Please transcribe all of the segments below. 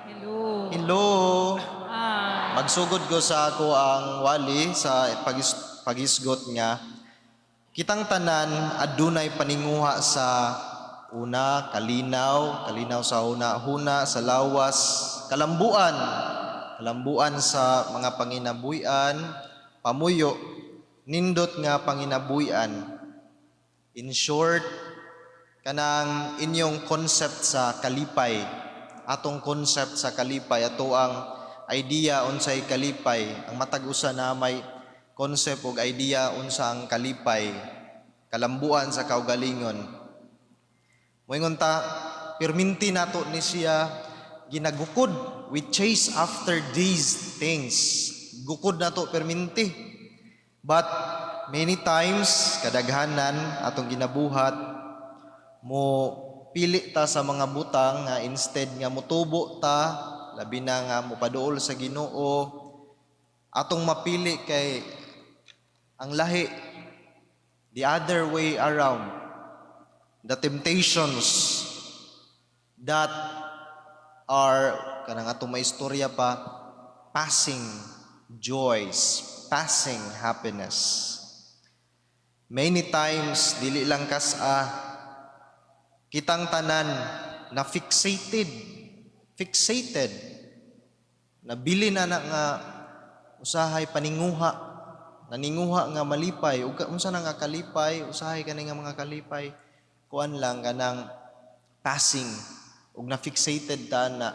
Hello. Hello. Hi. Magsugod ko sa akoang wali sa paghisgot nga kitang tanan adunay paninguha sa una, kalinaw, kalinaw sa huna-huna, sa lawas, kalambuan, kalambuan sa mga panginabuhian, pamuyo, nindot nga panginabuhian. In short, kanang inyong concept sa kalipay, atong concept sa kalipay, ato ang idea unsay kalipay, ang matag usa na may concept og idea unsa ang kalipay, kalambuan sa kaugalingon. Moingon ta, pirminti nato ni siya ginagukod. We chase after these things. Gukod nato perminti. But many times, kadaghanan atong ginabuhat, mo pili ta sa mga butang nga instead nga motubo ta, labi na nga mopaduol sa Ginoo, atong mapili kay ang lahi, the other way around. The temptations that are kanang atong maistorya pa, passing joys, passing happiness. Many times, dili lang kas-a, kitang tanan na fixated, fixated, nabili na na nga usahay paninguha, naninguha nga malipay, ug unsa na nga kalipay, usahay kani nga mga kalipay, kuan lang, kanang passing, ug na fixated ta na.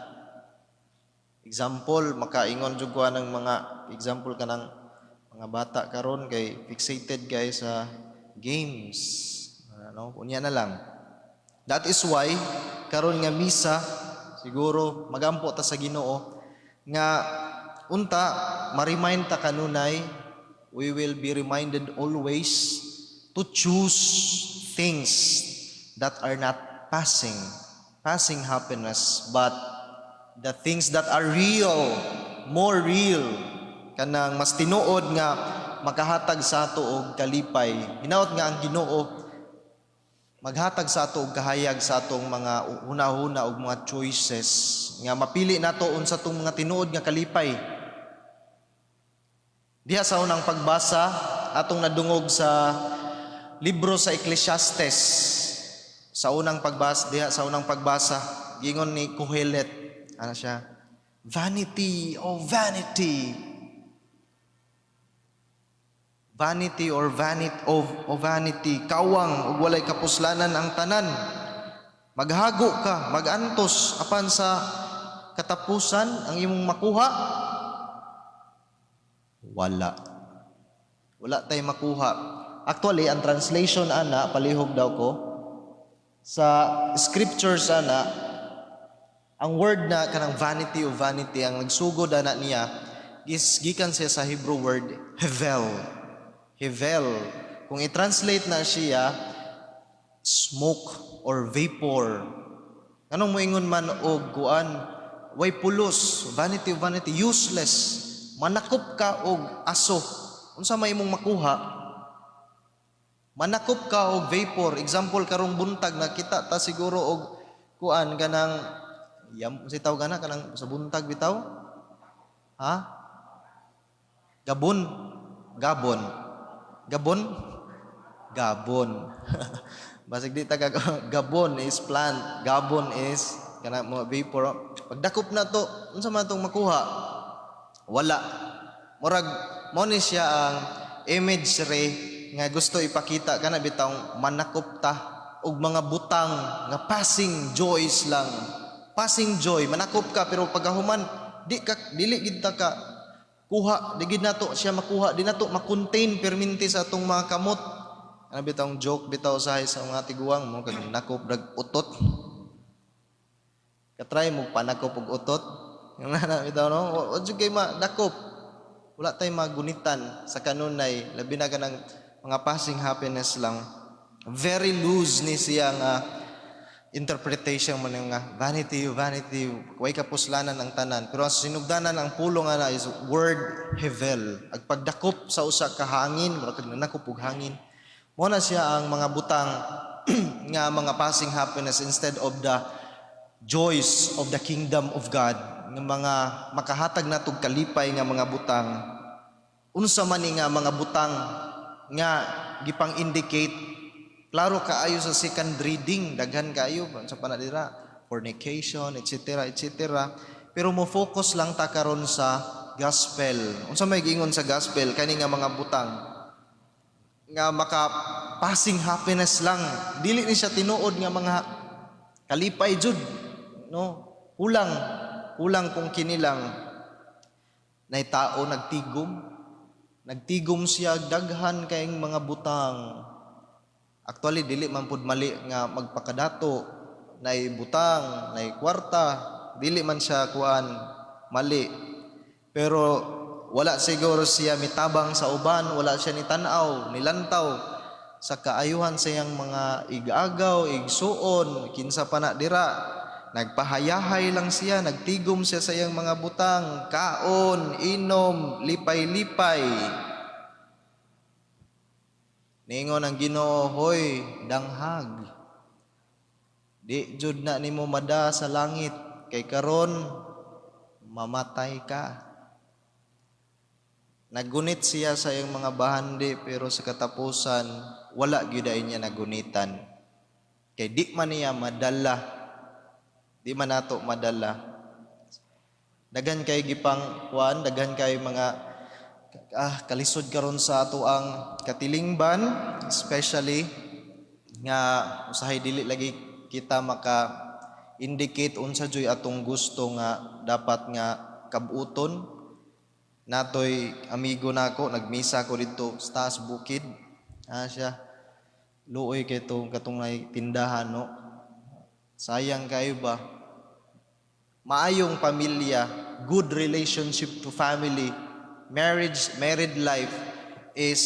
Example, makaingon jud ko ng mga example, kanang mga bata karon kay fixated kay sa games, ano, unya na lang. That is why karon nga misa, siguro magampo ta sa Ginoo nga unta ma-remind ta kanunay, we will be reminded always to choose things that are not passing, passing happiness, but the things that are real, more real, kanang mas tinuod nga makahatag sa ato og kalipay. Hinaot nga ang Ginoo maghatag sa ato og kahayag sa atong mga hunahuna og mga choices nga mapili nato unsa tong mga tinuod nga kalipay. Diha sa unang pagbasa, atong nadungog sa libro sa Ecclesiastes. Sa unang pagbasa, diha sa unang pagbasa, gingon ni Kohelet, ano siya? "Vanity, oh vanity. Vanity or vanity of oh vanity, kawang ug walay kapuslanan ang tanan. Maghago ka, magantos, apan sa katapusan ang imong makuha, wala. Wala tay makuha." Actually, ang translation ana, palihog daw ko sa scriptures ana, ang word na kanang "vanity of vanity", ang nagsugod ana niya is gikan siya sa Hebrew word hevel. Hevel. Kung i-translate na siya, smoke or vapor. Anong moingon man og kuan, way pulos, vanity of vanity, useless. Manakop ka og aso. Unsa may imong makuha? Manakop ka og vapor. Example, karong buntag nakita ta siguro og kuan, kanang yam si tawag ana kanang sa buntag bitaw? Ha? Gabon. Gabon. Gabon? Gabon. Basig di ta gabon is plant, gabon is kana mga vapor. Pagdakop na to, unsa man tong makuha? Wala. Murag mo ni siya ang imagery nga gusto ipakita, kana bitawng manakop ta og mga butang nga passing joys lang. Passing joy, manakop ka pero pagkahuman di ka dili gid ta ka kuha, di gid nato siya makuha, di nato ma-contain perminti sa atong mga kamot. Ano bitawng joke bitaw sa mga tiguang mo kag nakop rag utot. Katry mo panakop og utot. Yung na bitaw, no? O jud kay madakop. Wala tay magunitan sa kanunay, labi na kanang mga passing happiness lang. Very loose ni siya nga interpretation mo nga "vanity, vanity, way kapuslanan ang tanan." Pero ang sinugdanan, ang pulong nga na is word hevel. Ag pagdakop sa usa ka hangin, mura kag nanakop og hangin. Mo na siya ang mga butang nga mga passing happiness instead of the joys of the kingdom of God. nga mga makahatag natog kalipay nga mga butang, unsa man ni nga mga butang nga gipang indicate klaro kaayo sa second reading? Daghan kaayo sa panadira, fornication, etc., etc. Pero mo focus lang ta karon sa gospel. Unsa may giingon sa gospel kani nga mga butang nga maka passing happiness lang, dili ni siya tinuod nga mga kalipay jud, no? Kulang, kulang kung kinilang nay tao nagtigom, nagtigom siya daghan kayong mga butang. Actually, dili man pud mali nga magpakadato, nay butang, nay kwarta, dili man siya kuan mali. Pero wala siguro siya mitabang sa uban, wala siya ni tan-aw, nilantaw sa kaayuhan sa iyang mga igagaw, igsuon, kinsa pa na dira. Nagpahayahay lang siya, nagtigom siya sa iyang mga butang, kaon, inom, lipay-lipay. Ningon ang Ginoo, "Hoy, danghag. Di jud na nimo mada sa langit kay karon mamatay ka." Nagunit siya sa iyang mga bahandi, pero sa katapusan wala gyud ay niya nagunitan. Kay di man niya madala. Di man nato madala. Daghan kay gipang kuan, daghan kay mga kalisod karon sa ato ang katilingban, especially nga usahay dili lagi kita maka indicate unsa juy atong gusto nga dapat nga kabuton. Natoy amigo nako, nagmisa ko didto sa taas bukid. Siya luoy kay tong katong nay tindahan, no? Sayang kayo ba? Maayong pamilya, good relationship to family, marriage, married life is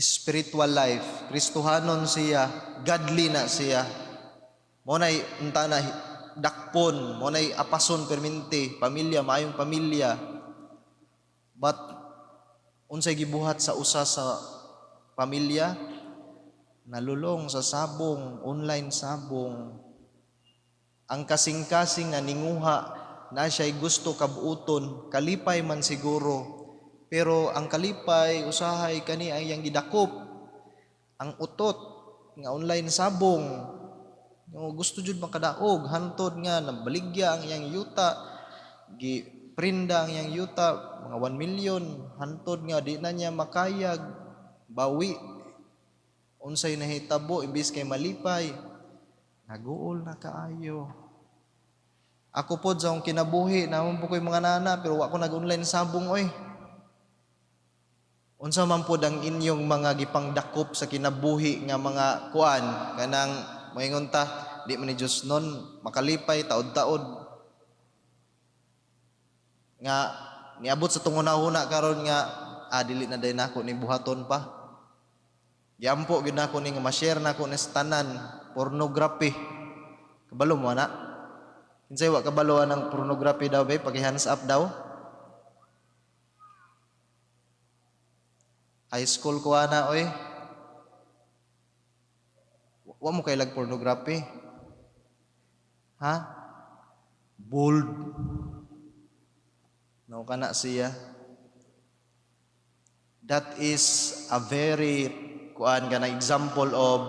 spiritual life. Kristohanon siya, godly na siya. Mo nay unta na dakpon, mo nay apason permente, pamilya, maayong pamilya. But unsay gibuhat sa usa sa pamilya? Nalulong sa sabong, online sabong. Ang kasing-kasing nga ninguha na siya'y gusto kabuuton, kalipay man siguro. Pero ang kalipay, usahay kani ay yang gidakop. Ang utot nga online sabong. No, gusto jud makadaog, hantod nga nabaligya ang iyang yuta, gi prinda ang iyang yuta, mga 1 million, hantod nga di na niya makayag bawi. Unsay nahitabo? Imbis kay malipay, naguol na kaayo. Ako pod sa akong kinabuhi, naman po ko'y mga nana, pero wa ko nag-online sabong oy. Unsa man pod ang inyong mga gipangdakop sa kinabuhi nga mga kuan, kanang moingon ta, di man ni Diyos nun, makalipay taod-taod. Nga niabot sa tunguna-huna karon nga dili na day nako ni buhaton pa. Giampo gyud nako ni nga ma-share nako ni sa tanan, pornography. Kabalo mo ana? Kinsay wa kabalo ng pornography daw bay? Paki hands up daw. High school ko ana oy. Wa mo kailag pornography? Ha? Bold. No kana siya. That is a very kuan kanang example of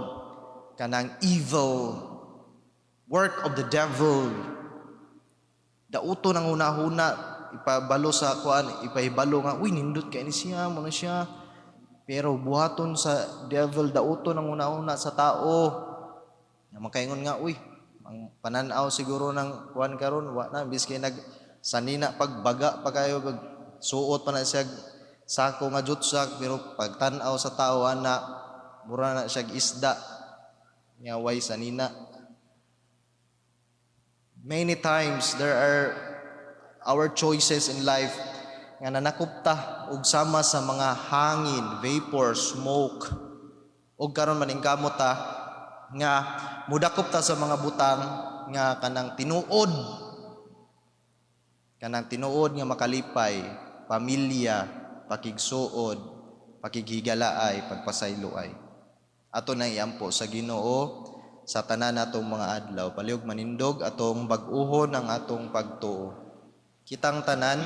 kanang evil work of the devil. Dauto ng hunahuna, ipabalo sa kuan, ipahibalo nga, "Uy, nindot kay ni siya, mo na siya." Pero buhaton sa devil, dauto ng hunahuna sa tao. Nga makaingon nga, "Uy, ang pananaw siguro ng kuan karon wa na biski nag sanina pagbaga pa kayo, pag suot pa na siya sako nga jutsak," pero pagtan-aw sa tao ana, mura na siya isda nga way sanina. Many times there are our choices in life nga nanakop ta og sama sa mga hangin, vapor, smoke. Og karon maningkamot ta nga mudakop ta sa mga butang nga kanang tinuod. Kanang tinuod nga makalipay, pamilya, pakigsuod, pakighigalaay, pagpasayloay. Ato nang iampo sa Ginoo. sa tanan natong mga adlaw. Palihog manindog atong bag-uhon ang atong pagtuo. Kitang tanan